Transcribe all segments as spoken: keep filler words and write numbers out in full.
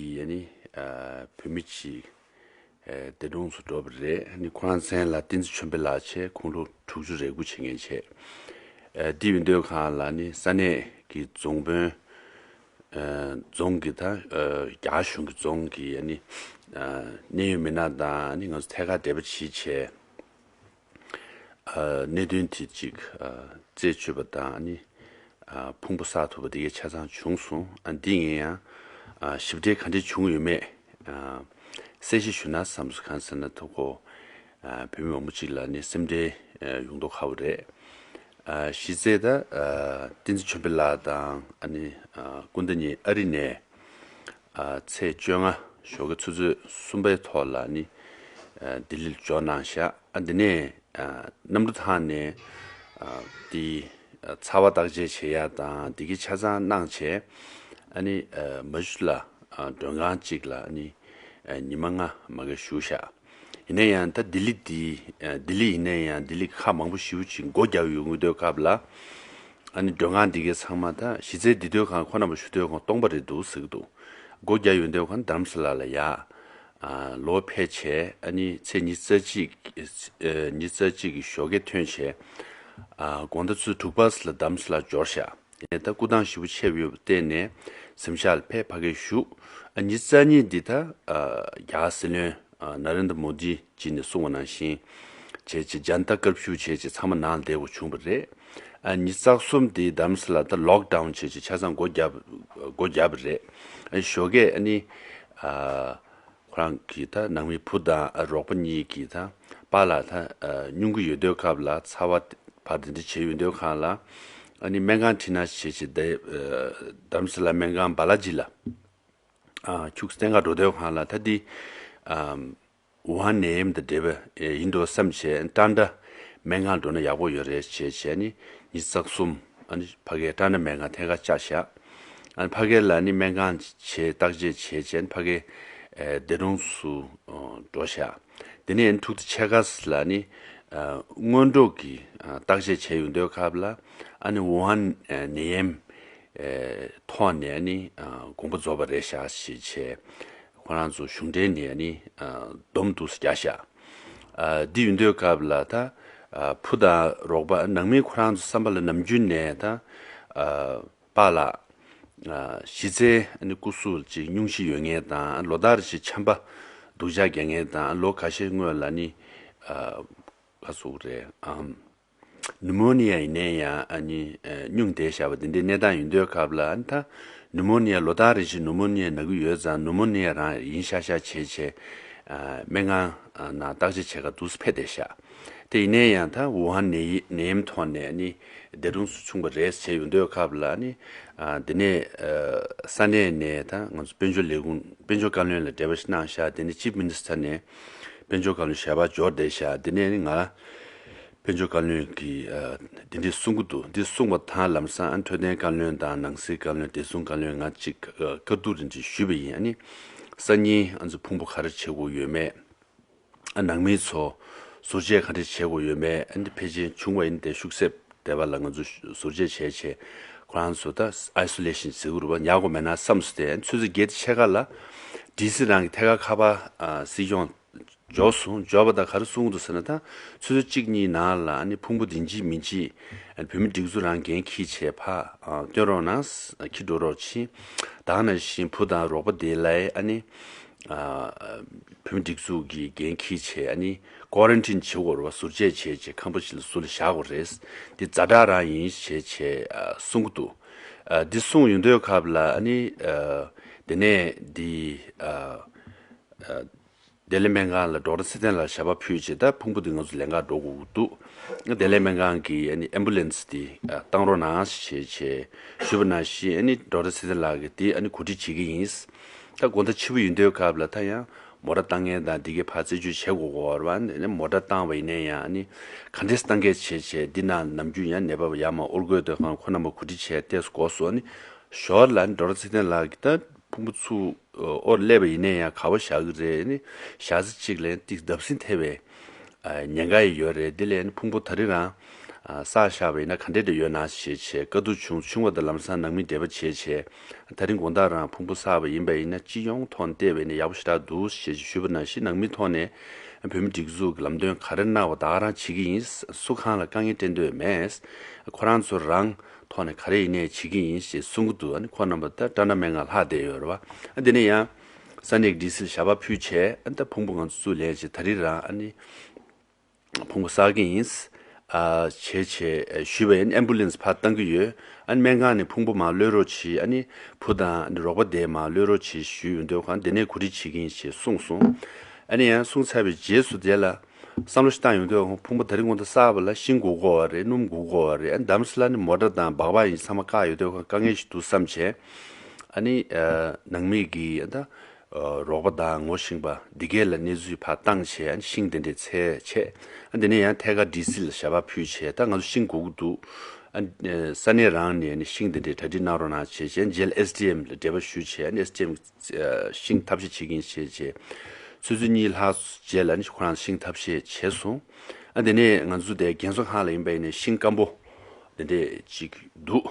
ཡ་ནི་བོད་མི་གཅིག་འདས་གྲོངས་སུ་འགྲོ་བ་རེད། ཨ་ནི་ཁོ་རང་མཚན་ལ་བསྟན་འཛིན་ཆོས་འཕེལ་ལགས་བྱས། ཁོང་ལོ་དྲུག་ཅུ་རེ་དགུ་བྱེད་མཁན་བྱས། འདི་ཡོད་དུས་སྒང་ལ་ནི་ས་གནས་ཀྱི་རྫོང་དཔོན། རྫོང་གི་ད་རྒྱ་གཞུང་གི་རྫོང་གི་ཨ་ནི་གནད་ཡོད་མི་སྣ་དང་ཨ་ནི་ང་ཚོ་ཐད་ཀར་འབྲེལ་བ་བྱེད་བྱས། གནད་དོན་དེ་གཅིག་རྩད་གཅོད་པ་དང་ཨ་ནི་ཕུང་པོ་བསགས་ཐུབ་པ་དེ་གའི་ཆ་ཚང་བྱུང་སོང་། ཨ་འདི་ངས་ཡང་ཞིབ་ཕྲ་ག་འདྲ་བྱུང་ཡོད་མེད་གསལ་བཤད་ཞུ་ན་བསམ་སོང་། གང་ཟེར་ན་ད་ཁོ་བོད་མི་མང་པོ་ཅིག་ལ་ནི་སེམས་ཁྲལ་ཡོང་མདོག་ཁ་པོ་རེད། གཞི་རྩའི་ད་བསྟན་འཛིན་ཆོས་འཕེལ་ལགས་དང་ཨ་ནི་སྐུ་ཟླ་གཉིས་ཨ་རི་ནས་ཚེས་བཅོ་ལྔ་ཞོགས་ཀའི་ཆུ་ཚོད་གསུམ་པའི་ཐོག་ལ་ནི་ལྡི་ལིར་འབྱོར་གནང་ཤག་ཨ་འདི་ནས་གནམ་གྲུ་ཐང་ནས་དེ་ཚ་བ་བརྟག་དཔྱད་བྱེད་ཡ་དང་དེ་གའི་ཆ་ཚང་གནང་བྱས། ཨ་ནི་མ་གཞི་ལ་མགྲོན་ཁང་གཅིག་ལ་ཨ་ནི་ཉི་མ་ལྔ་མ་གི་བཞུགས་ཤག་ཡིན་ན་ཡང་ད་ལྡི་ལི་འདི་ལྡི་ལི་ཡིན་ན་ཡང་ལྡི་ལི་ཁག་མང་པོ་ཞེ་པོ་ཅིག་སྒོ་བརྒྱབ་ཡོང་གི་དུས་སྐབས་ལ། ཨ་ནི་མགྲོན་ཁང་འདི་གའི་ཚང་མ་ད་གཞི་རྩའི་འདི་དུས་སྒང་ཁོ་རྣམ་པ་བཞུགས་དུས་སྒང་སྟོང་པ་རེད་འདུག་ཟེར་གི་འདུག་སྒོ་བརྒྱབ་ཡོང་དུས་སྒང་རྡ་རམ་ས་ལ་ལ་ཡ་ལོག་ཕེབས་བྱས། ཨ་ནི་ཚེས་ཉི་ཤུ་རྩ་གཅིག་ཉི་ཤུ་རྩ་གཅིག་གི་ཞོགས་ཀས་ཐོན་བྱས། དགོང་དག་ཆུ་ཚོད་དྲུག་པ་ལ་རྡ་རམ་ས་ལ་འབྱོར་ཤག་ཡིན་ནའི་ད་སྐུ་ཐང་ཞེ་པོ་ཆེ་བ་ཡོད་པ་བརྟེན་ནས་གཟིམ་ཤག་ལ་ཕེབས། ཕ་གིར་བཞུགས། ཨ་ཉི་ཤུ་རྩ་གཉིས་འདི་ད་རྒྱ་གར་སྲིད་བློན་ནཱ་རེན་དྲ་མོ་དི་ཇི་ནས་གསུངས་པ་ནང་བཞིན་བྱས་བྱས་ཇན་ཏ་ཀར་ཕིའུ་བྱས་བྱས་ཚང་མ་ནང་ལ་བསྡད་དགོས་བྱུང་བ་རེད། ཨ་ཉི་ཤུ་རྩ་གསུམ་འདི་རྡ་རམ་ས་ལ་ད་ལོག་ཌའུན་བྱས་བྱས་ཆ་ཚང་སྒོ་བརྒྱབ་སྒོ་བརྒྱབ་པ་རེད། ཨ་ཞོགས་ཀས་ཨ་ནི་ཁོ་རང་གི་ད་ནང་མི་བུ་དང་རོགས་པ་གཉིས་ཀྱིས་ད་པཱ་ལགས་ད་སྨྱུང་གི་ཡོད་དུས་སྐབས་ལ་ཚ་བ་བར་དེ་འདྲ་བྱས་ཡོད་དུས་སྒང་ལ་ཨ་ནི་སྨན་ཁང་ཁྲིད་ན་བྱས་བྱས་དེ་རྡ་རམ་ས་ལ་སྨན་ཁང་བ་ལ་ཇི་ལ་ཁྱུག་བསྟན་ག་འགྲོ་དུས་སྒང་ལ་ད་འདི་ཝུ་ཧན་ནད་ཡམས་དང་འབྲེལ་བ་ཡིན་འགྲོ་བསམ་བྱས། ཀྲང་ཀྲ་སྨན་ཁང་འགྲོ་ན་ཡག་པོ་ཡོད་རེད་བྱས་བྱས་ནི་ཉི་ཤུ་རྩ་གསུམ་ཨ་ནི་ཕ་གིའི་ཀྲང་ཀྲ་སྨན་ཁང་ཐད་ཀར་བཅར་ཤག་ཨ་ནི་ཕ་གི་ལ་ནི་སྨན་ཁང་བྱས་བརྟག་དཔྱད་བྱས་བྱས་ནི་ཕ་གི་འདས་གྲོངས་སུ་འགྲོ་ཤག་དེ་ནས་ཐུག་ད་ཆེ་ཁ་ལ་ནི་སྔོན་འགྲོ་གི་བརྟག་དཔྱད་བྱས་ཡོང་དུས་སྐབས་ལ་ཨ་ནི་ཝུ་ཧན་ནད་ཡམས་ཐོག་ནས་ནི་དགོངས་པ་རྫོགས་པ་རེད་ཤག་ཞེས་བྱས། ཁོ་རང་ཚོ་གཞུང་འབྲེལ་ནས་ནི་སྡོམ་འདུག་སེ་བརྒྱབ་ཤག་འདི་ཡོང་དུས་སྐབས་ལ་ད་བུ་དང་རོགས་པ་ནང་མི་ཁོ་རང་ཚོ་བསམ་པ་ལ་ནམ་རྒྱུན་ནས་ད་པཱ་ལགས་གཞི་རྩའི་ནི་སྐུ་གཟུགས་ཅིག་སྙུང་གཞི་ཡོད་མཁན་དང་ལོ་ལྟར་ཅིག་ཆམ་པ་སྡུག་ཅག་རྒྱག་མཁན་དང་ལོ་ཁ་ཤས་སྔོན་ལ་ནི་ག་ཟེར་དགོས་རེད། ཨམ། ནུ་མོ་ནི་ཡ་ཡིན་ནའི་ཡང་ཨ་ནི་སྙུང་བསྡད་བཞག་པ་འདི་འདྲའི་གནས་སྟངས་ཡིན་དུས་སྐབས་ལ་ཨ་ནི་ད་ནུ་མོ་ནི་ཡ་ལོ་ལྟར་རེ་བཞིན་ནུ་མོ་ནི་ཡ་ན་གི་ཡོད་ཙང་ནུ་མོ་ནི་ཡ་རང་ཡིན་ཤག་ཤག་བྱས་བྱས་སྨན་ཁང་ནང་བརྟག་དཔྱད་བྱེད་ག་འདུག་སེ་ཕེབས་བསྡད་ཤག་དེ་ཡིན་ནའི་ཡང་ད་ཝུ་ཧན་ནད་ཡི་ནད་ཡམས་ཐོག་ནས་ཨ་ནི་འདས་གྲོངས་སུ་བྱུང་བ་རེད་ཟེར་ཡོང་དུས་སྐབས་ལ་ཨ་ནི་དེ་ནས་ས་གནས་ནས་ད་ང་ཚོ་དཔལ་འབྱོར་ལས་ཁུངས་དཔལ་འབྱོར་བཀའ་བློན་ལ་འབྲེལ་བ་ཞིག་གནང་ཤག་དེ་ནས་ཅིབ་མི་ནི་སི་ཊར་ནས་དཔལ་འབྱོར་བཀའ་བློན་ཞལ་པར་འབྱོར་བསྡད་ཤག་དེ་ནས་ནི་ང་དཔལ་འབྱོར་བཀའ་བློན་གྱིས་འདི་འདྲ་གསུང་གི་འདུག་འདི་གསུངས་པ་དང་ལམ་སང་འཕྲོད་བསྟེན་བཀའ་བློན་དང་ནང་སྲིད་བཀའ་བློན་བདེ་སྲུང་བཀའ་བློན་ང་གཅིག་བཀའ་བསྡུར་རེ་འདྲ་ཞུས་པ་ཡིན། ཨ་ནི་སང་ཉིན་ང་ཚོ་ཕུང་པོ་ག་རེ་བྱེད་དགོས་ཡོད་མེད། ཨ་ནང་མི་ཚོ་ཟུར་བཅད་ག་འདྲ་བྱེད་དགོས་ཡོད་མེད། ཨ་ནི་ཕལ་ཆེར་བྱུང་བ་ཡིན་ཏེ་ཤུགས་གསོབ་བསྡད་པ་ལ་ང་ཚོ་ཟུར་བཅད་བྱས་བྱས་ཁོ་རང་ཚོ་ད་ཨའི་སོ་ལེ་ཤིན་ཟེར་དགོས་རེད་པ། ཉར་དགོས་མེད་ན་བསམ་སོང་སྟེ་ཆུ་ཚོད་བརྒྱད་དང་ཕྱེད་ཀ་ལ་ཌི་སི་རང་གི་ཐད་ཀར་ཁ་པར་སྲིད་སྐྱོང་འབྱོར་སོང་། འབྱོར་བ་དང་ག་རེ་གསུང་གི་འདུག་ཟེར་ན་ད་ཆུ་ཚོད་གཅིག་གཉིས་ནང་ལ་ཨ་ནི་ཕུང་པོ་འདི་འཇིག་མི་འཇིག་བོད་མི་སྒྲིག་འཛུགས་རང་འགན་འཁྱེར་བྱས་ཕར་སྟོན་རོགས་གནང་། འཁྱེར་འགྲོ་རོགས་གྱིས། ད་ག་ནང་བཞིན་བུ་དང་རོགས་པ་དེ་ལ་ཨ་ནི་བོད་མི་སྒྲིག་འཛུགས་ཀྱི་འགན་འཁྱེར་བྱས་ཨ་ནི་ཀོ་རན་ཊིན་བྱེད་དགོས་རེད་པ། ཟུར་བཅད་བྱས་བྱས་ཁང་པ་ཞིག་ལ་ཟུར་ལ་བཞག་དགོས་རེད། འདི་ཛ་དྲག་རང་ཡིན་བྱས་བྱས་གསུང་གི་འདུག་འདི་གསུངས་ཡོང་དུས་སྐབས་ལ་ཨ་ནི་དེ་ནས་འདི། བདེ་ལེགས་སྨན་ཁང་ལ་ཌོག་ཊར་ཚེ་བརྟན་ལགས་ཞལ་པར་ཕུལ་རྗེས་ད་ཕུང་པོ་འདི་ང་ཚོ་ལེན་གར་འགྲོ་དགོས་ཀྱི་འདུག་བདེ་ལེགས་སྨན་ཁང་གིས་ཨ་ནི་ཨེམ་བུ་ལན་སི་འདི་བཏང་རོགས་གནང་ཞེས་བྱས་ཞུས་པ་ནང་བཞིན་ཨ་ནི་ཌོག་ཊར་ཚེ་བརྟན་ལགས་ཀྱིས་འདི་ཨ་ནི་གོ་སྒྲིག་བྱེད་ཀྱི་ཡིན། ད་དགོང་དག་ཕྱི་པོ་ཡིན་དུས་སྐབས་ལ་ད་ཡང་མོ་ཊ་བཏང་མཁན་དང་འདི་གའི་ཕར་རྩད་གཅོད་བྱེད་དགོས་ཀྱི་ཡོད་རེད་པ། ཨ་ནི་མོ་ཊ་བཏང་བ་ཡིན་ན་ཡང་ཨ་ནི་ག་འདྲས་བཏང་མཁན་བྱས་བྱས་འདི་ནང་ནམ་རྒྱུན་ཡང་ནད་པ་ཡར་མར་དབོར་དགོས་དུས་ཁོ་རྣམ་པ་གོ་སྒྲིག་བྱས་ཏོག་ཙམ་འགོར་སོང་། ཨ་ནི་ཞོར་ལ་ཨ་ནི་ཌོག་ཊར་ཚེ་བརྟན་ལགས་ཀྱིས་ད། ཕུང་པོ་ཚུར་དབོར་སླེབས་པ་ཡིན་ན་ཡང་ག་པར་བཞག་གི་རེད། ཨ་ནི་བཞག་ས་གཅིག་ལ་ཡང་ཏིག་བརྡབ་གསིག་ཐེབས་པའི་ཉེན་ཁ་ཡང་ཡོད་རེད། དེ་ལས་ཨ་ནི་ཕུང་པོ་ད་རེས་རང་ བསགས་བཞག་པ་ཡིན་ན་ག་འདྲས་འདྲ་ཡོད་ན་ཞེས་བྱས་བཀའ་བསྡུར་བྱུང་བྱུང་བ་དང་། ལམ་སང་ནང་མི་འབྲེལ་བ་བྱས་བྱས་ད་རིང་དགོང་དག་རང་ཕུང་པོ་བསགས་པ་ཡིན་པ་ཡིན་ན་སྤྱི་ཡོངས་ཐོག་ནས་བལྟས་པ་ཡིན་ན་ཡག་པོ་ཞེ་དྲག་འདུག་ཞེས་ཞུས་པ་ནང་བཞིན་ནང་མིའི་ཐོག་ནས་བོད་མི་སྒྲིག་འཛུགས་ཀྱི་ལམ་སྟོན་ག་རེ་གནང་བ་ད་ག་རང་བྱེད་ཀྱི་ཡིན། སུ་གང་ལ་དཀའ་ངལ་སྤྲད་འདོད་མེད། ཁོ་རང་ཚོ་རང་ཐོག་ནས་ག་རེ་ཡིན་ནའི་བྱེད་ཀྱི་ཡིན་ཞེས་གསུང་གི་འདུག་ཨ་ནི་ཁོ་རྣམ་པ་ད་ཊ་ཊ་སྨན་ཁང་ལྷག་བསྡད་ཡོད་རེད་བ། ཨ་དེ་ནས་ཡང་ས་གནས་ཀྱི་ཌི་སིར་ཞལ་པར་ཕུལ་བྱས་ཨ་ད་ཕུང་པོ་ང་ཚོ་ཚུར་ལེན་བྱས་ད་རེས་རང་ཨ་ནི་ཕུང་པོ་བསགས་ཀྱི་ཡིན། ཨ་བྱས་བྱས་ཞུས་པ་ཡིན། ཨེམ་བུ་ལན་སི་ཕར་བཏང་གི་ཡོད། ཨ་ནི་སྨན་ཁང་ནས་ཕུང་པོ་མར་གློད་རོགས་གྱིས། ཨ་ནི་བུ་དང་ཨ་ནི་རོགས་པ་དེ་མར་གློད་རོགས་གྱིས་ཞུས་ཡོང་དུས་ཁོང་དེ་ནས་གོ་སྒྲིག་བྱེད་ཀྱི་ཡིན་ཞེས་གསུངས་སོང་། ཨ་ནི་ཡང་གསུངས་ཚར་བའི་རྗེས་སུ་དེ་ལ་བསམ་བློ་ཞིག་བཏང་ཡོང་དུས་ཁོང་ཕུང་པོ་ད་རིང་དགོང་དག་བསགས་པ་ལ་ཤིང་དགོས་ཀྱི་ཡོད་རེད། སྣུམ་དགོས་ཀྱི་ཡོད་རེད། ཨ་ནི་དམ་སི་ལ་ནི་མོ་ཊ་དང་སྦག་སྦག་ཡིན་ཚང་མ་བཀག་ཡོད་དུས་ཁོང་དཀའ་ངལ་ཞིག་འདུག་བསམ་བྱས་ཨ་ནི་ནང་མི་གིས་ཨ་ད། རོགས་པ་དང་ངོ་ཤེས་པ་འདི་གས་ལ་གནས་ཚུལ་ཕར་བཏང་བྱས་ཤིང་དེ་འདྲས་འཚོལ་བྱས། དེ་ནས་ཡང་ཐད་ཀར་ཌི་སི་ལ་ཞལ་པར་ཕུལ་བྱས་ད་ང་ཚོ་ཤིང་དགོས་ཀྱི་འདུག་ཨ་ས་གནས་རང་ནས་ནི་ཤིང་དེ་འདྲས་གྲ་སྒྲིག་གནང་རོགས་གནང་བྱས་བྱས་རྗེས་ལ་ཨེས་ཌི་ཨེམ་ལ་འབྲེལ་བ་ཞུས་བྱས་ཨེས་ཌི་ཨེམ་ཤིང་ཐབས་ཤེས་བྱེད་ཀྱི་ཡིན་ཞེས་བྱས། ཆུ་ཚོད་གཉིས་ལྷག་རྗེས་ལ་ནི་ཁོ་རང་ཤིང་ཐབས་ཤེས་བྱས་སོང་། ཨ་དེ་ནས་ང་ཚོ་དེ་རྒན་གསོ་ཁང་ལ་ཡིན་པ་ཡིན་ནའི་ཤིང་སྐམ་པོ། དེ་འདྲས་ཅིག་འདུག་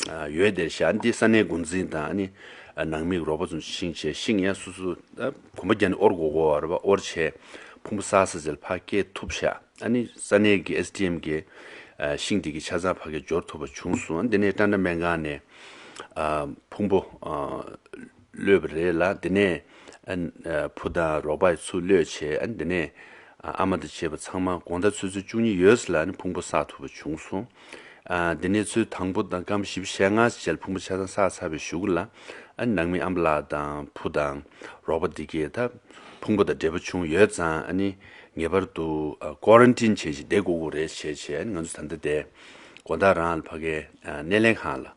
ཨ་ཡོད་དེ་ཤག་འདི་ས་གནས་འགོ་འཛིན་དང་ཨ་ནི་ནང་མི་རོགས་པ་ཚོ་ཤིང་བྱས་ཤིང་ཡང་སོ་སོ་གོམ་པ་བརྒྱབ་ནས་དབོར་དགོས་ཀྱི་ཡོད་རེད་པ། དབོར་བྱས་ཕུང་པོ་བསགས་ས་ཟེར་ཕར་སྐྱེལ་ཐུབ་ཤག་ཨ་ནི་ས་གནས་ཀྱི་ཨེས་ཌི་ཨེམ་གྱིས་ཤིང་དེ་གི་ཆ་ཚང་ཕ་གིར་འབྱོར་ཐུབ་པ་བྱུང་སོང་། ཨ་དེ་ནས་ཊ་ཊ་སྨན་ཁང་ནས་ཕུང་པོ་གློད་པ་རེད་ལ། དེ་ནས་བུ་དང་རོགས་པ་ཚུར་གློད་བྱས་ཨ་ནི་དེ་ནས། ཨ་མ་དང་བཅས་པ་ཚང་མ་དགོང་དག་ཆུ་ཚོད་བཅུ་གཉིས་ཡོལ་ཙམ་ལ་ནི་ཕུང་པོ་བསགས་ཐུབ་པ་བྱུང་སོང་། ཨ་དེ་ནས་ཆུ་ཚོད་དང་པོ་དང་སྐར་མ་བཞི་བཅུ་ཞེ་ལྔ་ཙམ་ལ་ཕུང་པོ་ཆ་ཚང་བསགས་ཚར་བའི་གཞུག་ལ་ཨ་ནི་ནང་མི་ཨམ་ལགས་དང་བུ་དང་རོགས་པ་འདི་གས་ད་ཕུང་པོ་དང་འབྲེལ་བ་བྱུང་ཡོད་ཙང་ཨ་ནི་ངེས་པར་དུ་ཀོ་རན་ཊིན་བྱས་ཤིག་བསྡད་དགོས་ཀྱི་རེད་བྱས་བྱས་ཨ་ནི་ང་ཚོ་ད་ལྟ་དེ་དགོང་དག་རང་ལ་ཕ་གའི་སྣེ་ལེན་ཁང་ལ།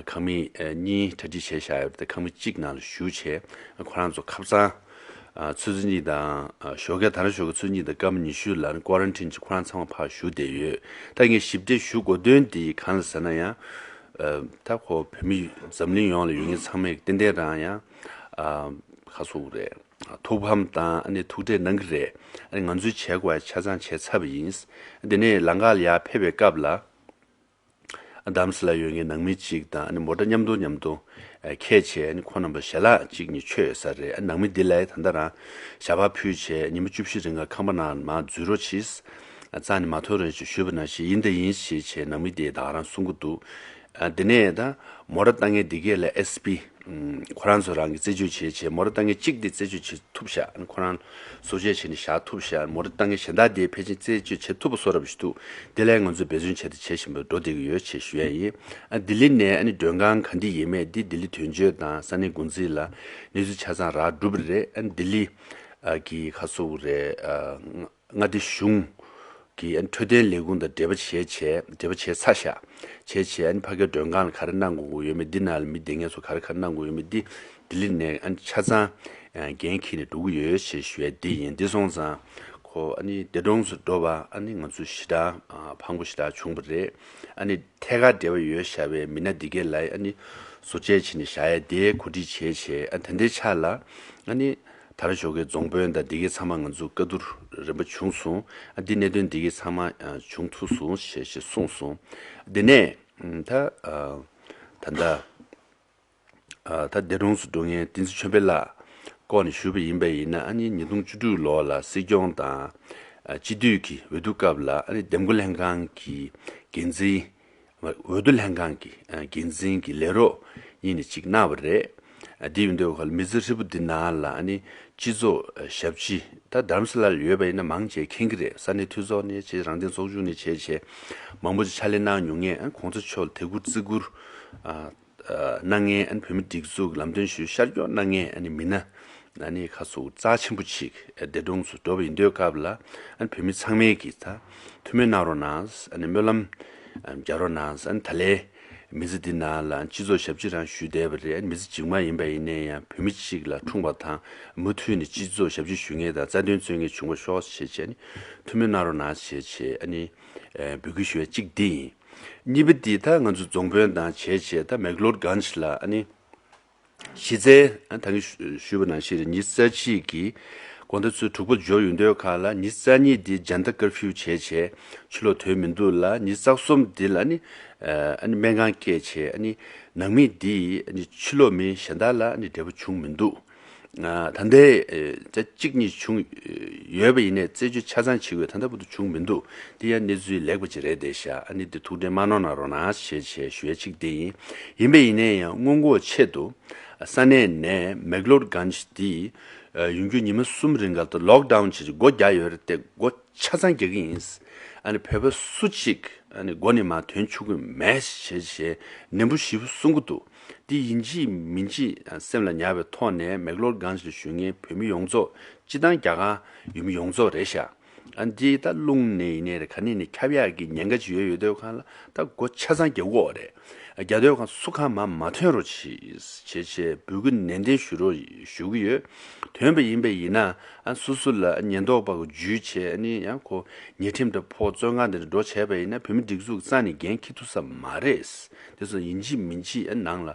ཁང་མིག་གཉིས་གྲ་སྒྲིག་བྱས་བཞག་ཡོད་རེད་དེ་ཁང་མིག་གཅིག་ནང་ལ་བཞུགས་བྱས་ཁོ་རང་ཚོ་ཁ་སང་ཆུ་ཚོད་གཉིས་དང་ཞོགས་ཀས་ད་རང་ཞོགས་ཀས་ཆུ་ཚོད་གཉིས་དང་སྐར་མ་ཉི་ཤུ་ལ་ཀོ་རན་ཊིན་གྱི་ཁོ་རང་ཚང་མ་ཕར་བཞུགས་བསྡད་ཡོད། ད་ངས་ཞིབ་ཕྲ་ཞུ་དགོས་དོན་དེ་གང་ལ་ཟེར་ན་ཡང་ད་ཁོ་བོད་མི་འཛམ་གླིང་ཡོངས་ལ་ཡོད་མཁན་ཚང་མས་ཏན་ཏན་རང་ཡང་ཁ་སོ་རེད། ཐུགས་ཕམ་དང་ཨ་ནི་ཐུགས་ཁྲལ་གནང་གི་རེད། ཨ་ནི་ང་ཚོས་བྱེད་དགོས་ཡ་ཆ་ཚང་བྱས་ཚར་བ་ཡིན། དེ་ནས་ལམ་ཁ་ལ་ཡར་ཕེབས་པའི་སྐབས་ལ། དམ་སི་ལ་ཡོད་མཁན་ནང་མི་གཅིག་དང་ཨ་ནི་མོ་ཊ་མཉམ་དུ་མཉམ་དུ་ཨ་འཁྱེར་བྱས་ཨ་ནི་ཁོ་རྣམ་པ་ཞལ་ལག་གཅིག་གཉིས་མཆོད་ཡོད་ས་རེད། ཨ་ནང་མི་འདི་ལ་ད་ལྟ་རང་ཞལ་པར་ཕུལ་བྱས་ཉི་མ་བཅུ་བཞི་རིང་ག་ཁང་པ་ནང་མར་འཛུལ་རོགས་གྱིས། ཨ་རྩ་ནས་མ་ཐོན་རོགས་གྱིས་ཞུས་པ་ནང་བཞིན་ཡིན་དང་ཡིན་ཞེས་བྱས་ནང་མི་དེས་ད་ག་རང་གསུང་གི་འདུག་ཨ་དེ་ནས་ད་མོ་ཊ་བཏང་མཁན་འདི་གས་ལ་ཨེས་པི་ཁོ་རང་ཚོ་རང་གིས་རྩད་གཅོད་བྱས་བྱས་མོ་ཊ་བཏང་མཁན་གཅིག་དེ་རྩད་གཅོད་བྱས་ཐུབ་ཤག་ཁོ་རང་བཟོ་བཅོས་བྱས་ནས་བཞག་ཐུབ་ཤག་མོ་ཊ་བཏང་མཁན་གཞན་དག་དེ་ཕལ་ཆེར་རྩད་གཅོད་བྱེད་ཐུབ་པ་བཟོ་འདྲ་པོ་ཞིག་འདུག་དེ་ལ་ང་ཚོས་འབད་བརྩོན་བྱས་ཏེ་བྱེད་བཞིན་པ་འགྲོ་བསྡད་ཀྱི་ཡོད་ཅེས་ཞུ་ཡ་ཡིན། ཨ་ལྡི་ལི་ནས་ཨ་ནི་མགྲོན་ཁང་ག་འདི་ཡིན་མེད་འདི་ལྡི་ལི་དོན་གཅོད་དང་ས་གནས་འགོ་འཛིན་ལ་གནས་ཚུལ་ཆ་ཚང་རག་གྲུབ་པ་རེད། ཨ་ལྡི་ལི་གི་ཁ་སོ་རེད། མངའ་སྡེ་གཞུང་གི་འཕྲོད་བསྟེན་ལས་ཁུངས་དང་འབྲེལ་བ་བྱས་བྱས་འབྲེལ་བ་བྱས་ཚར་ཤག་བྱས་བྱས་ཨ་ནི་ཕ་གིའི་མགྲོན་ཁང་ལ་ག་རེ་གནང་དགོས་ཀྱི་ཡོད་མེད་འདི་ནང་ལ་མི་སྡོད་མཁན་ཚོ་ག་རེ་ག་རེ་གནང་དགོས་ཡོད་མེད་འདི་ལྡི་ལི་ནས་ཨ་ནི་ཆ་ཚང་འགན་འཁྱེར་ནས་འགྲོ་གི་ཡོད་ཅེས་ཞུ་ཡ་འདི་ཡིན། འདི་སོང་ཙང་ཁོ་ཨ་ནི་འདས་གྲོངས་སུ་འགྲོ་བ་ཨ་ནི་ང་ཚོ་ཞེ་དྲག་ཕངས་པོ་ཞེ་དྲག་བྱུང་བ་རེད། ཨ་ནི་ཐད་ཀར་འབྲེལ་བ་ཡོད་བཞག་པའི་མི་སྣ་འདི་གས་ལ་ཨ་ནི་བཟོ་བཅོས་བྱས་ནས་བཞག་ཡ་དེ་གོ་སྒྲིག་བྱས་བྱས་ཨ་ད་ལྟའི་ཆ་ལ་ཨ་ནི། ད་ར་ཞོགས་ཀའི་རྫོང་དཔོན་དང་འདི་གའི་ཚང་མ་ང་ཚོ་བཀའ་བསྡུར་རིམ་པ་བྱུང་སོང་། ཨ་འདི་གནད་དོན་འདི་གའི་ཚང་མ་ཨ་བྱུང་ཐུབ་སོང་ཞེས་ཞེས་གསུངས་སོང་། འདི་ནས་ཨ་ད་ཨ་ད་ལྟ་ཨ་ད་འདས་གྲོངས་སུ་འགྲོ་མཁན་བསྟན་འཛིན་ཆོས་འཕེལ་ལགས་སྐོར་ནས་ཞུས་པ་ཡིན་པ་ཡིན་ན་ཨ་ནི་ཉིས་སྟོང་བཅུ་དྲུག་ལོ་ལ་སྲིད་སྐྱོང་དང་ཨ་སྤྱི་འཐུས་ཀྱི་འོས་བསྡུ་སྐབས་ལ་ཨ་ནི་འདེམས་བསྐོ་ལྷན་ཁང་གི་འགན་འཛིན། འོས་བསྡུ་ལྷན་ཁང་གི་འགན་འཛིན་གྱི་ལས་རོགས་གཉིས་ནས་གཅིག་གནང་བ་རེད། དེ་ཡིན་དུས་ཁ་ལ་མི་ཚེ་ཧྲིལ་པོ་འདི་ནང་ལ་ཨ་ནི་སྤྱི་ཚོགས་ཞབས་ཕྱི་ད་རྡ་རམ་ས་ལ་ལ་ཡོད་པ་ཡིན་ན་མང་ཆེ་མཁྱེན་གྱི་རེད། ས་གནས་འཐུས་ཚོགས་ནས་བྱས་རང་བཙན་ཚོགས་ཆུང་ནས་བྱས་བྱས་མང་པོ་ཅིག་ཕྱག་ལས་གནང་མྱོང་མཁན་གོང་ས་མཆོག་ལ་དད་བཀུར་བརྩི་བཀུར་གནང་མཁན་བོད་མི་སྒྲིག་འཛུགས་ལམ་སྟོན་ཞུ་ཤར་སྐྱོད་གནང་མཁན་མི་སྣ། ཨ་ནི་ཁ་སོ་རྩ་ཆེན་པོ་ཅིག་འདས་གྲོངས་སུ་འགྲོ་བ་ཡིན་དུས་སྐབས་ལ་ཨ་ནི་བོད་མི་ཚང་མས་ཀྱིས་ད་ཐུགས་སྨོན་གནང་རོགས་གནང་། ཨ་ནི་སྨོན་ལམ་རྒྱག་རོགས་གནང་། ཨ་ནི་ད་ལས་མི་ཚེ་འདི་ནང་ལ་སྤྱི་ཚོགས་ཞབས་ཕྱི་རང་ཞུས་བསྡད་པ་རེད། ཨ་ནི་མི་ཚེ་རྗེས་མ་ཡིན་པ་ཡིན་ནའི་ཡང་བོད་མི་གཅིག་ལ་འཁྲུངས་པ་དང་མུ་མཐུད་ནས་སྤྱི་ཚོགས་ཞབས་ཕྱི་ཞུ་མཁན་དང་རྩ་དོན་རྩོད་མཁན་བྱུང་བ་ཤོག་ཞེས་བྱས་ཨ་ནི་ཐུགས་སྨོན་གནང་རོགས་གནང་ཞེས་བྱས་ཨ་ནི་འབོད་སྐུལ་ཞུ་བ་གཅིག་འདི་ཡིན། གཉིས་པ་འདི་ད་ང་ཚོ་རྫོང་དཔོན་དང་བྱས་བྱས་ད་མེག་ལོར་གྷན་ཇི་ལ་ཨ་ནི། གཞི་རྩའི་ད་གིན་ཞུས་པ་ནང་བཞིན་ཉི་ཤུ་རྩ་གཅིག་གི་ དགོང་དག་ཚོད་དྲུག་པ་འབྱོར་ཡོང་དུས་ཁ་ལ་ཉི་ཤུ་རྩ་གཉིས་འདི་ཇན་ཏ་ཀར་ཕིའུ་བྱས་བྱས་ཕྱི་ལོགས་ཐོན་མི་འདུག་ལ། ཉི་ཤུ་རྩ་གསུམ་འདི་ལ་ནི་ཨ་ནི་སྨན་ཁང་བསྐྱལ་བྱས། ཨ་ནི་ནང་མི་འདི་ཨ་ནི་ཕྱི་ལོགས་མི་གཞན་དག་ལ་ཨ་ནི་འབྲས་བུ་བྱུང་མི་འདུག་ད་ལྟའི་ཨ་གཅིག་གཉིས་བྱུང་ཡོད་པ་ཡིན་ནའི་རྩད་གཅོད་ཆ་ཚང་བྱེད་དགོས། ད་ལྟ་བར་དུ་བྱུང་མི་འདུག་འདི་ཡང་གནས་ཚུལ་ལེགས་པ་ཅིག་རེད་བསྡད་ཤག་ཨ་ནི་འདི་ཐུགས་ཁྲལ་མ་གནང་གནང་རོགས་གནང་ཞེས་བྱས་ཞུ་ཡ་གཅིག་འདི་ཡིན། ཡིན་པ་ཡིན་ནའི་ཡང་སྔོན་འགོག་ཆེད་དུ་ས་གནས་ནས་མེག་ལོར་གྷན་ཇི་འདི་ཡོང་རྒྱུ་ཉི་མ་གསུམ་རིང་ག་ལ་ལོག་ཌའུན་བྱས་སྒོ་རྒྱག་ཡོད་རེད་དེ། སྒོ་ཆ་ཚང་རྒྱག་གི་ཡིན། ཨ་ནི་བོད་པ་སུ་གཅིག་ཨ་ནི་སྒོ་ནས་མར་ཐོན་ཆོག་གི་མེད་ཞེས་བྱས་ནན་པོ་ཞེ་པོ་གསུང་གི་འདུག་འདི་ཡིན་གཅིག་མིན་གཅིག་སེམས་ལ་ཉར་བའི་ཐོག་ནས་མེག་ལོར་གྷན་ཇི་ལ་བཞུགས་མཁན་བོད་མི་ཡོངས་རྫོགས་སྤྱི་བཏང་རྒྱ་གར་ཡུལ་མི་ཡོངས་རྫོགས་རེད་ཤག་ཨ་འདི་ད་རླུང་ནས་ཡིན་ནའི་རེད། ག་ནས་ནས་ཁྱབ་ཡག་གི་ཉེན་ཁ་ཅིག་ཡོད་ཡོད་དུས་ཁ་ལ་ད་སྒོ་ཆ་ཚང་རྒྱག་དགོས་རེད། རྒྱག་དུས་ཁ་སུ་གང་མ་མ་ཐོན་རོགས་བྱེད་བྱེད་བྱེད་འབོད་སྐུལ་ནན་ཏན་ཞུ་རོགས་ཞུ་གི་ཡོད། ཐོན་པ་ཡིན་པ་ཡིན་ན་ཨ་སོ་སོ་ལ་ཉེན་རྟོག་པ་གི་འཇུས་བྱས། ཨ་ནི་ཡང་ཁོ་ཉེས་ཁྲིམས་དང་ཕོག་བཙོན་ཁང་དེ་འདྲ་འགྲོ་བྱས་པ་ཡིན་ན་བོད་མི་སྒྲིག་འཛུགས་རྩ་ནས་འགན་འཁྱེར་ཐུབ་ས་མ་རེད། དེ་ཚོ་ཡིན་གཅིག་མིན་གཅིག་ཨ་ནང་ལ་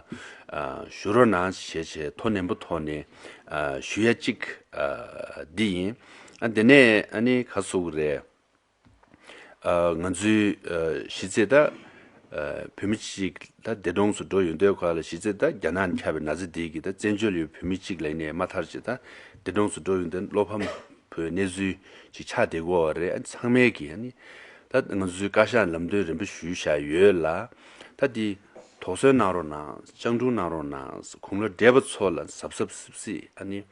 ཨ་ཞུ་རོགས་གནང་ཞེས་བྱས་ཐོ་ནན་པོ་ཐོག་ནས་ཨ་ཞུ་ཡ་གཅིག་ཨ་འདི་ཡིན། ཨ་དེ་ནས་ཨ་ནི་ག་ཟེར་དགོས་རེད། ཨ་ང་ཚོའི་ཨ་གཞི་རྩའི་ད་ཨ་བོད་མི་གཅིག་ད་འདས་གྲོངས་སུ་འགྲོ་ཡོང་དུས་ཁ་ལ་གཞི་རྩའི་ད་རྒྱ་ནག་ནས་ཁྱབ་པའི་ན་ཚ་འདི་གིས་ད་བཙན་བྱོལ་ཡོད་བོད་མི་གཅིག་ལ་ཡིན་ནའི་མ་མཐར་གྱིས་ད་འདས་གྲོངས་སུ་འགྲོ་ཡོང་དུས་བློ་ཕམ་བོའི་གནས་ཚུལ་ཅིག་ཆགས་བསྡད་ཀྱི་ཡོད་རེད། ཨ་ཚང་མས་ཀྱིས་ཨ་ནི་ད་ང་ཚོའི་བཀའ་ཤག་ལམ་སྟོན་རིམ་པ་ཞུས་བཞག་ཡོད་ལ། ད་འདི་དོགས་ཟོན་གནང་རོགས་གནང་། སྤྱང་གྲུང་གནང་རོགས་གནང་། དགུང་ལོ་བགྲེས་པ་ཚོ་ལ་གཟབ་གཟབ་སིབ་སིབ་ཨ་ནི་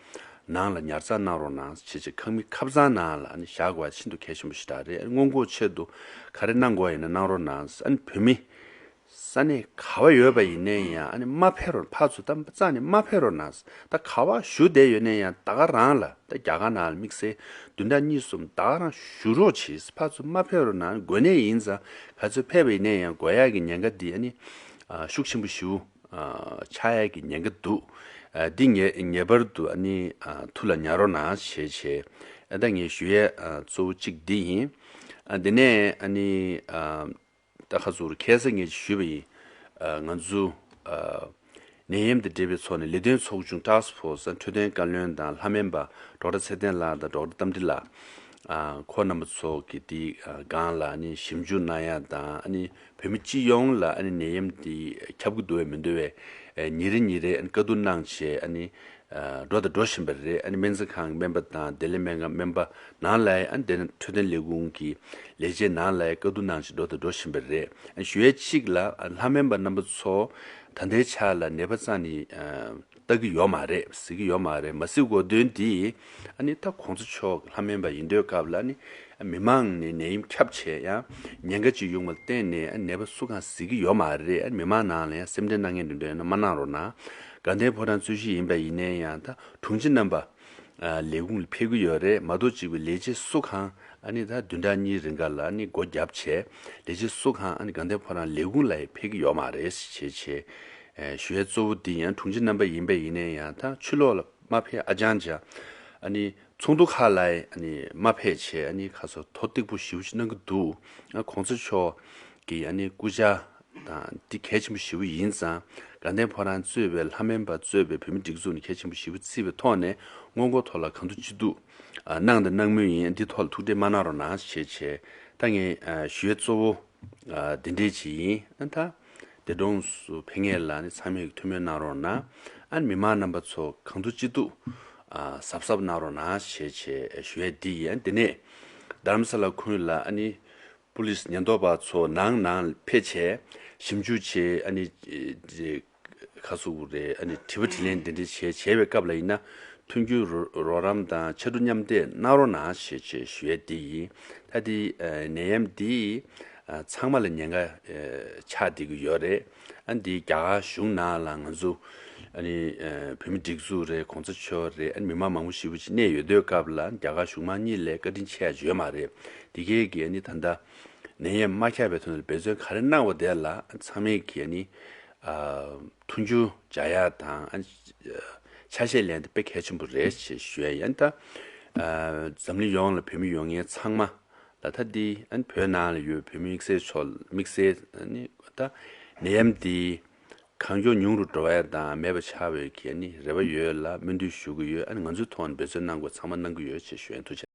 ནང་ལ་ཉར་ཚགས་གནང་རོགས་གནང་ཞེས་བྱས་ཁང་མིག་ཁ་སང་ནང་ལ་ཨ་ནི་བཞག་དགོས་པ་ཤིན་ཏུ་གལ་ཆེན་པོ་ཞིག་རེད། སྔོན་འགོག་ཆེད་དུ་ག་རེ་གནང་དགོས་ཡིན་ན་གནང་རོགས་གནང་། ཨ་ནི་བོད་མི་ས་གནས་ག་བ་ཡོད་པ་ཡིན་ནའི་ཡང་ཨ་ནི་མ་ཕེབས་རོགས། ཕར་ཚུར་ད་རྩ་ནས་མ་ཕེབས་རོགས་གནང་། ད་ག་བ་བཞུགས་བསྡད་ཡོད་ནའི་ཡང་ད་ག་རང་ལ་ད་རྒྱ་གར་ནང་ལ་དམིགས་བསལ་བདུན་ཕྲག་གཉིས་གསུམ་ད་ག་རང་བཞུགས་རོགས་གྱིས། ཕར་ཚུར་མ་ཕེབས་རོགས་གནང་། དགོས་ནའི་ཡིན་ཙང་ག་ཚོད་ཕེབས་པ་ཡིན་ནའི་ཡང་འགོ་ཡག་གི་ཉེན་ཁ་འདི་ཨ་ནི་ཨ་ཤུགས་ཆེན་པོ་ཞེ་པོ་ཨ་ཆགས་ཡག་གི་ཉེན་ཁ་འདུག་ཨ་འདི་ངེས་ངེས་པར་དུ་ཨ་ནི་ཨ་ཐུགས་ལ་ཉར་རོགས་གནང་ཞེས་བྱས། ཨ་ད་ངས་ཞུ་ཡས་ཨ་གཙོ་བོ་གཅིག་འདི་ཡིན། ཨ་དེ་ནས་ཨ་ནི་ཨ་ད་ཁ་ཚུར་ཁ་སང་ངས་ཞུས་པ་ཡིན། ཨ་ང་ཚོ་ཨ་ནད་ཡམས་དང་འབྲེལ་བའི་ཐོག་ནས་ལས་དོན་ཚོགས་ཆུང་ཊཱསྐ་ཕོར་སི་ཨ་འཕྲོད་བསྟེན་བཀའ་བློན་དང་ལྷ་སྨན་པ་ཌོག་ཊར་ཚེ་བརྟན་ལགས་དང་ཌོག་ཊར་རྟ་མགྲིན་ལགས། ཨ་ཁོང་རྣམ་པ་ཚོ་གིས་དེའི་ཨ་སྒང་ལ་ཨ་ནི་ཞིབ་འཇུག་གནང་ཡ་དང་། ཨ་ནི་བོད་མི་སྤྱི་ཡོངས་ལ་ཨ་ནི་ནད་ཡམས་འདི་ཁྱབ་ཀྱི་འདུག་བས་མི་འདུག་བས་ཨ་ཉིན་རེ་ཉིན་རེ་ཨ་ནི་བཀའ་བསྡུར་གནང་བྱས་ཨ་ནི་ཨ་འགྲོ་དང་འགྲོ་བཞིན་པ་རེད། ཨ་ནི་སྨན་རྩིས་ཁང་གི་སྨན་པ་དང་བདེ་ལེགས་སྨན་ཁང་སྨན་པ་ནང་ལ་ཨ་ནི་དེ་ནས་འཕྲོད་བསྟེན་ལས་ཁུངས་ཀྱི་ལས་བྱེད་ནང་ལ་བཀའ་བསྡུར་གནང་བྱས་འགྲོ་དང་འགྲོ་བཞིན་པ་རེད། ཨ་ཞུ་ཡས་གཅིག་ལ་ཨ་ལྷ་སྨན་པ་རྣམ་པ་ཚོ་ད་ལྟའི་ཆ་ལ་ནད་པ་རྩ་ནས་ཨ་ལྟ་གི་ཡོད་མ་རེད། གཟིགས་ཀྱི་ཡོད་མ་རེད། མ་གཟིགས་དགོས་དོན་འདི་ཨ་ནི་ད་གོང་ས་མཆོག་ལྷ་སྨན་པ་ཡིན་དུས་སྐབས་ལ་ཨ་ནི་མི་མང་ནས་ནད་ཡམས་ཁྱབ་བྱས་ཡང་ཉེན་ཁ་ཅིག་ཡོང་བ་ལ་བརྟེན་ནས་ཨ་ནད་པ་སུ་གང་གཟིགས་ཀྱི་ཡོད་མ་རེད། ཨ་མི་མང་ནང་ལ་ཡང་སེམས་ཁྲལ་གནང་མཁན་འདི་འདྲ་ཡོད་ན་མ་གནང་རོགས་གནང་། དགའ་ལྡན་ཕོ་བྲང་རྩོད་གཞི་ཡིན་པ་ཡིན་ནའི་ཡང་ད་དྲུང་ཆེ་རྣམ་པ་ཨ་ལས་ཁུངས་ལ་ཕེབས་ཀྱི་ཡོད་རེད། མ་གཏོགས་གཅིག་པའི་ལས་བྱེད་སུ་གང་ཨ་ནི་ད་བདུན་ཕྲག་གཉིས་རིང་ག་ལ་ཨ་ནི་སྒོ་བརྒྱབ་བྱས་ལས་བྱེད་སུ་གང་ཨ་ནི་དགའ་ལྡན་ཕོ་བྲང་ལས་ཁུངས་ལ་ཡང་ཕེབས་ཀྱི་ཡོད་མ་རེད་ཞེས་བྱས། ཨེ་ཞུ་ཡས་གཙོ་བོ་འདི་ཡང་དྲུང་ཆེ་རྣམ་པ་ཡིན་པ་ཡིན་ནའི་ཡང་ད་ཕྱི་ལོགས་ལ་མ་ཕེབས། ཨ་ཅང་ཅང་ཨ་ནི་ཚོགས་འདུ་ཁག་ལ་ཨ་ནི་མ་ཕེབས་བྱས་ཨ་ནི་ཁ་སོ་ཐོ་ཏིག་པོ་ཞེ་པོ་ཞིག་གནང་གི་འདུག་ཨ་གོང་ས་མཆོག་གི་ཨ་ནི་སྐུ་བཅར་དང་འདི་གལ་ཆེན་པོ་ཞེ་པོ་ཡིན་ཙང་དགའ་ལྡན་ཕོ་བྲང་གཙོས་པའི་ལྷ་སྨན་པ་གཙོས་པའི་བོད་མི་སྒྲིག་འཛུགས་ནས་གལ་ཆེན་པོ་ཞེ་པོ་བརྩིས་པའི་ཐོག་ནས་སྔོན་འགོག་ཐོག་ལ་གང་ཐུབ་ཅི་ཐུབ་ཨ་གནང་དང་གནང་མུས་ཡིན། འདི་ཐོག་ལ་ཐུགས་ཁྲལ་མ་གནང་རོགས་གནང་ཞེས་བྱས། ད་ངས་ཨ་ཞུ་ཡས་གཙོ་བོ་ཨ་འདི་འདྲས་ཅིག་ཡིན། ཨ་ད་འདས་གྲོངས་སུ་ཕེབས་མཁན་ལ་ནི་ཚང་མས་ཐུགས་སྨོན་གནང་རོགས་གནང་། ཨ་མི་མང་རྣམ་པ་ཚོ་གང་ཐུབ་ཅི་ཐུབ་ཨ་གཟབ་གཟབ་གནང་རོགས་གནང་ཞེས་བྱས་ཞུ་ཡས་འདི་ཡིན། ཨ་དེ་ནས་རྡ་རམ་ས་ལ་ཁུལ་ལ་ཨ་ནི་པུ་ལིས་ཉེན་རྟོག་པ་ཚོ་ནང་ནང་ཕེབས་བྱས་ཞིབ་འཇུག་བྱས། ཨ་ནི་ག་ཟེར་དགོས་རེད། ཨ་ནི་དྲི་བ་དྲིས་ལན་དེ་འདྲ་བྱས་བྱས་པའི་སྐབས་ལ་ཡིན་ན་མཐུན་འགྱུར་རོགས་རམ་དང་ཕྱར་གྲུ་མཉམ་འདེགས་གནང་རོགས་གནང་ཞེས་བྱས་ཞུ་ཡས་འདི་ཡིན། ད་འདི་ནད་ཡམས་འདི་ཚང་མ་ལ་ཉེན་ཁ་ཆགས་བསྡད་ཀྱི་ཡོད་རེད། ཨ་འདི་རྒྱ་གར་གཞུང་ནང་ལ་ང་ཚོ་ཨ་ནི་བོད་མི་སྒྲིག་འཛུགས་རེད། གོང་ས་མཆོག་རེད། ཨ་ནི་མི་མང་མང་པོ་ཞེ་པོ་ཅིག་གནས་ཡོད་དུས་སྐབས་ལ་རྒྱ་གར་གཞུང་མང་གཉིས་ལ་བཀའ་དྲིན་ཆེ་ཡ་ཡོད་མ་རེད། འདི་གས་ཀྱི་ཨ་ནི་ད་ལྟ་ནད་ཡམས་མ་ཁྱབ་པའི་ཐོག་ནས་འབད་བརྩོན་ག་རེ་གནང་བ་དེ་ལ་ཚང་མས་ཀྱིས་ཨ་ནི་མཐུན་འགྱུར་སྦྱར་ཡག་དང་ཨ་ནི་ཆ་ཤས་ལེན་དེ་དཔེ་གལ་ཆེན་པོ་རེད་ཅེས་ཞུ་ཡ་ཡིན། ད་འཛམ་གླིང་ཡོངས་ལ་བོད་མི་ཡོད་མཁན་ཚང་མ་ལ་ད་འདི་ཨ་ནི་བོད་ནང་ལ་ཡོད་བོད་མི་དམིགས་བསལ་ཕྱོགས་དམིགས་བསལ་ཨ་ནི་ད་ནད་ཡམས་འདི་ གང་མགྱོགས་ཉུང་རུ་འགྲོ་ཡ་དང་མེད་པ་ཆགས་པའི་གི་ཨ་ནི་རེ་བ་ཡོད་ལ་སྨོན་འདུན་ཞུ་གི་ཡོད། ཨ་ནི་ང་ཚོའི་ཐོག་ནས་འབད་བརྩོན་གནང་དགོས་ཚང་མ་གནང་གི་ཡོད་ཅེས་ཞུ་ཡིན། ཐུགས་རྗེ་ཆེ།